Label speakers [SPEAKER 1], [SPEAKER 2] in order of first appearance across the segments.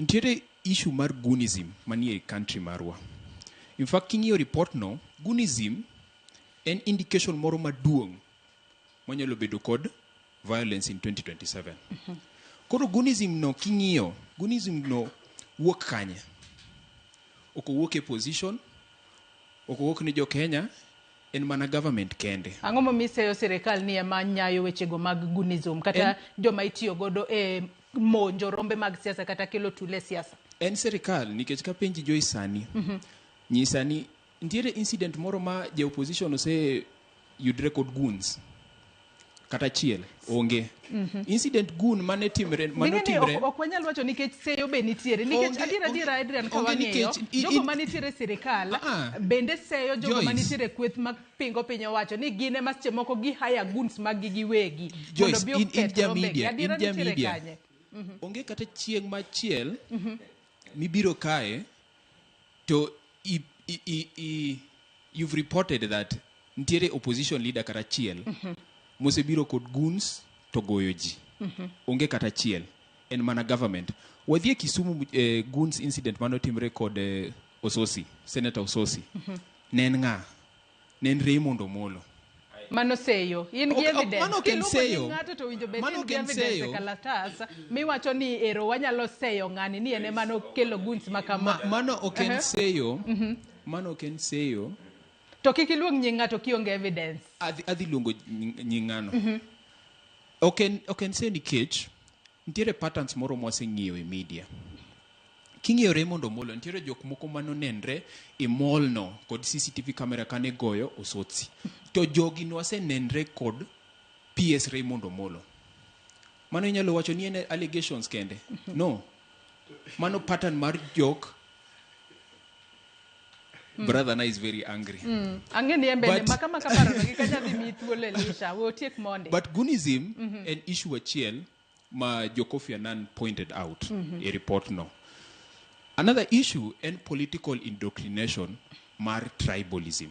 [SPEAKER 1] Nitiere issue mar goonism manie country marwa. In fact, king'iyo report no, goonism en indication moro maduong' manyalo bedo kod violence in 2027. Koro goonism no king'iyo, goonism no wuok kanye? Ok owuok e position, ok owuok ni jo Kenya, en mana government kende.
[SPEAKER 2] Ang'o momiyo iseyo sirikal ni ema nyayo wechego mag goonism kata joma itiyo godo e monjo rombe mag siasa kata kelo tule e siasa?
[SPEAKER 1] En sirikal nikech kapenji Joyce sani, nyisa ni nitiere incident moro ma ja opposition ose yudre kod goons kata achiel onge. Incident goon mane timre mane
[SPEAKER 2] Ming'e ni
[SPEAKER 1] otimre
[SPEAKER 2] ok wanyal wacho nikech seyo be nitiere nikech
[SPEAKER 1] Onge-
[SPEAKER 2] adier adier
[SPEAKER 1] onge-
[SPEAKER 2] Adrian ka
[SPEAKER 1] onge
[SPEAKER 2] wang'iyo
[SPEAKER 1] nikech
[SPEAKER 2] jogo manitiere e sirikal bende seyo jogo
[SPEAKER 1] Joyce.
[SPEAKER 2] manitiere e kweth mapingo piny owacho ni gin ema seche moko gi hire goons mag gi giwegi mondo
[SPEAKER 1] Joyce,
[SPEAKER 2] bi
[SPEAKER 1] in
[SPEAKER 2] oketh
[SPEAKER 1] ja
[SPEAKER 2] rombegi.
[SPEAKER 1] media, in
[SPEAKER 2] Adiera
[SPEAKER 1] ja
[SPEAKER 2] nitiere
[SPEAKER 1] media.
[SPEAKER 2] kanye?
[SPEAKER 1] Onge kata chieng' machiel mibiro kae to you've reported that nitiere opposition leader kata achiel mosebiro kod goons to goyo ji. Onge kata achiel. En mana government. Wadhi e Kisumu goons incident manotimre kod Osotsi, Senator Osotsi. Ne en ng'a? Ne en Raymond Omolo.
[SPEAKER 2] Mano seyo. In gi evidence.
[SPEAKER 1] Mano ok en
[SPEAKER 2] Kiluongo
[SPEAKER 1] seyo.
[SPEAKER 2] nying ng'ato to winjo bed
[SPEAKER 1] Mano
[SPEAKER 2] in
[SPEAKER 1] ok
[SPEAKER 2] gi
[SPEAKER 1] en
[SPEAKER 2] evidence e
[SPEAKER 1] seyo.
[SPEAKER 2] kalatas miwacho ni ero wanyalo seyo ng'ani ni en ema nokelo goons ma kama.
[SPEAKER 1] Mano ok en seyo. Mano ok en seyo.
[SPEAKER 2] To kik iluong nying ng'ato kionge evidence.
[SPEAKER 1] Adhi luongo nying ng'ano. Ok en seyo nikech nitiere patterns moro mwaseng'iyo e media. King'iyo Raymond Omolo, nitiere jok moko manonenre e mall no kod CCTV camera kane goyo Osotsi. To jogi nwasenenre kod PS Raymond Omolo. Mano inyalo wacho ni en allegations kende. No. Mano pattern mar jok. Brother na is very angry.
[SPEAKER 2] Ang'e ni en bende maka maka paro no gi kanya dhi miyi thuolo Elisha. We otiek mondi.
[SPEAKER 1] But goonism en issue achiel ma jo Kofi Annan pointed out e report no. Another issue en political indoctrination mar tribalism.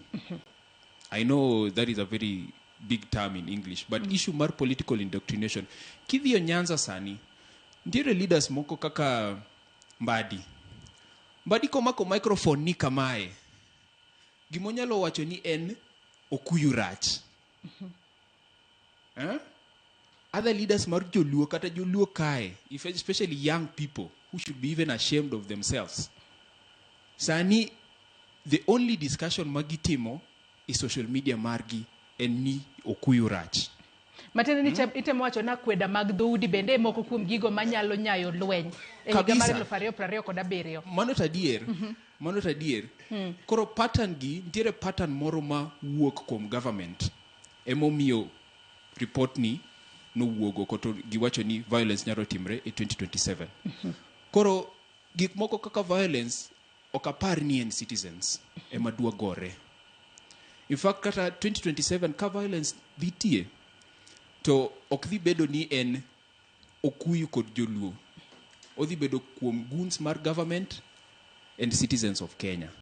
[SPEAKER 1] I know that is a very big term in English, but issue mar political indoctrination. Kidhiyo Nyanza sani, nitiere leaders moko kaka Mbadi. Mbadi komako microphone ni kamae, gimonyalo wacho ni en Okuyu rach. Eh? Other leaders mar Joluo kata Joluo kae, if especially young people who should be even ashamed of themselves. Sani, the only discussion magitimo e social media margi en ni Okuyu rach.
[SPEAKER 2] Matiende ni itemo wacho na kweda mag dhoudi bende e moko kuom gigo manyalo nyayo lweny e higa mar 2027.
[SPEAKER 1] Mano to adier. Mano to adier. Koro pattern gi, nitiere pattern moro ma wuok kuom government. Emomiyo report ni nowuog oko to giwacho ni violence nyalo timre e 2027. Koro gik moko kaka violence ok apar ni en citizens ema dwa gore. In fact kata 2027 ka violence dhi tie to ok dhi bedo ni en Okuyu kod Joluo. Odhi bedo kuom goons mar government and citizens of Kenya.